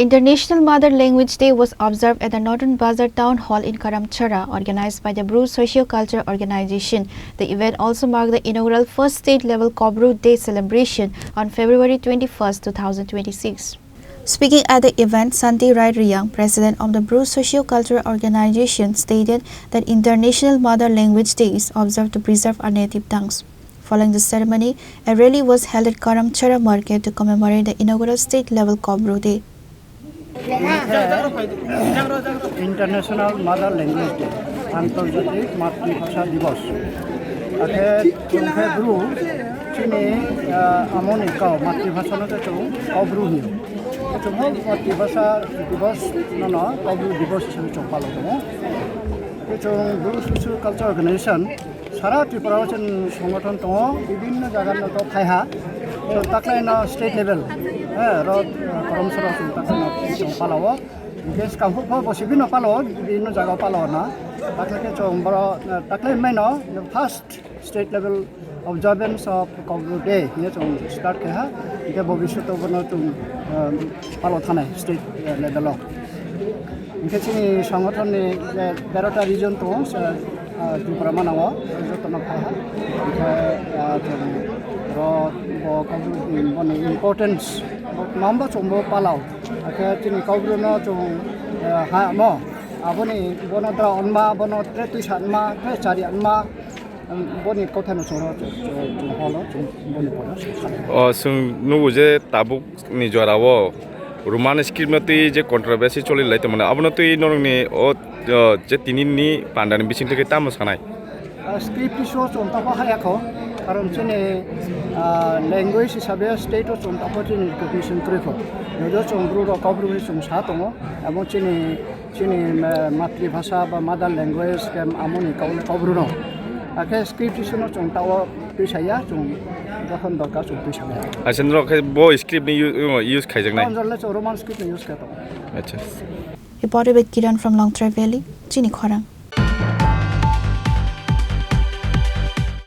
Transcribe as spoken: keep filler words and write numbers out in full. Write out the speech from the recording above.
International Mother Language Day was observed at the Northern Bazar Town Hall in Karamchara, organized by the Bru Socio-Cultural Organization. The event also marked the inaugural first state-level Kobru Day celebration on February twenty-first, two thousand twenty-six. Speaking at the event, Santi Rai Riyang, president of the Bru Socio-Cultural Organization, stated that International Mother Language Day is observed to preserve our native tongues. Following the ceremony, a rally was held at Karamchara Market to commemorate the inaugural state-level Kobru Day. International Mother Language Day, আন্তর্জাতিক মাতৃভাষা দিবস. Akhe chwng khe Bru chini, ah, amoni kau, matribhasha no khe chwng Kobru hino. Chwng bo matribhasha dibos no no Kobru dibos hisabe chwng palai tongo. Chwng Bru Socio Cultural Organization sara Tripura o chini songothon tongo, bibhinno jaga no to phaiha. Chwng taklaino state level, eh, ro, eh, Karamchara chwng taklaino chwng palao. Hingke skangphuk pho bo sibino palao, bibhinno jaga palao na. Taklai khe chwng boro, eh, taklai maino first state level observance of Kobru Day hingye chwng start khe ha. Hingke bobiswto bono chwng, eh, palao thanai state, eh, level o. Hingke chini songothon ni je terota region tongo, se, ah, Tripura manango, jotono phai ha. Hingke, ah, chwng ro bo Kobru ni boni importance bo tmambo chwngbo palao. Akhe chini Kobru no chwng, eh, ha mo. Aboni bono dra onma, bono tre twisa onma, tre chari onma. Boni kotha no choro, holo, boni bono. O, chwng nugo je tabuk ni jora o Roman script no twi je controversy choli lai tongmani, abono twi norokni o, o, je tini ni panda ni bising twi tamo sanai? Ah, script issue o chwng tamo haya kho, karon chini, ah, language hisabe state o chwng tamo chini recognition kwrwi kho. Jojo chwng Bru rok Kobru hwnwi chwng sa tongo, abo chini Chini, eh, matribhasha ba mother language khe amoni kau-, Kaubru no. Akhe script issue no chwng tao twi saya, chwng jokhon dorkar chwng twi saya. Acha, norok khe bo script ni u-, u-, use khaijaknai? Tao jole chwng Roman script ni use khe tongo. Acha. Reported by Kiran from Longtrai Valley, Chini Khorang.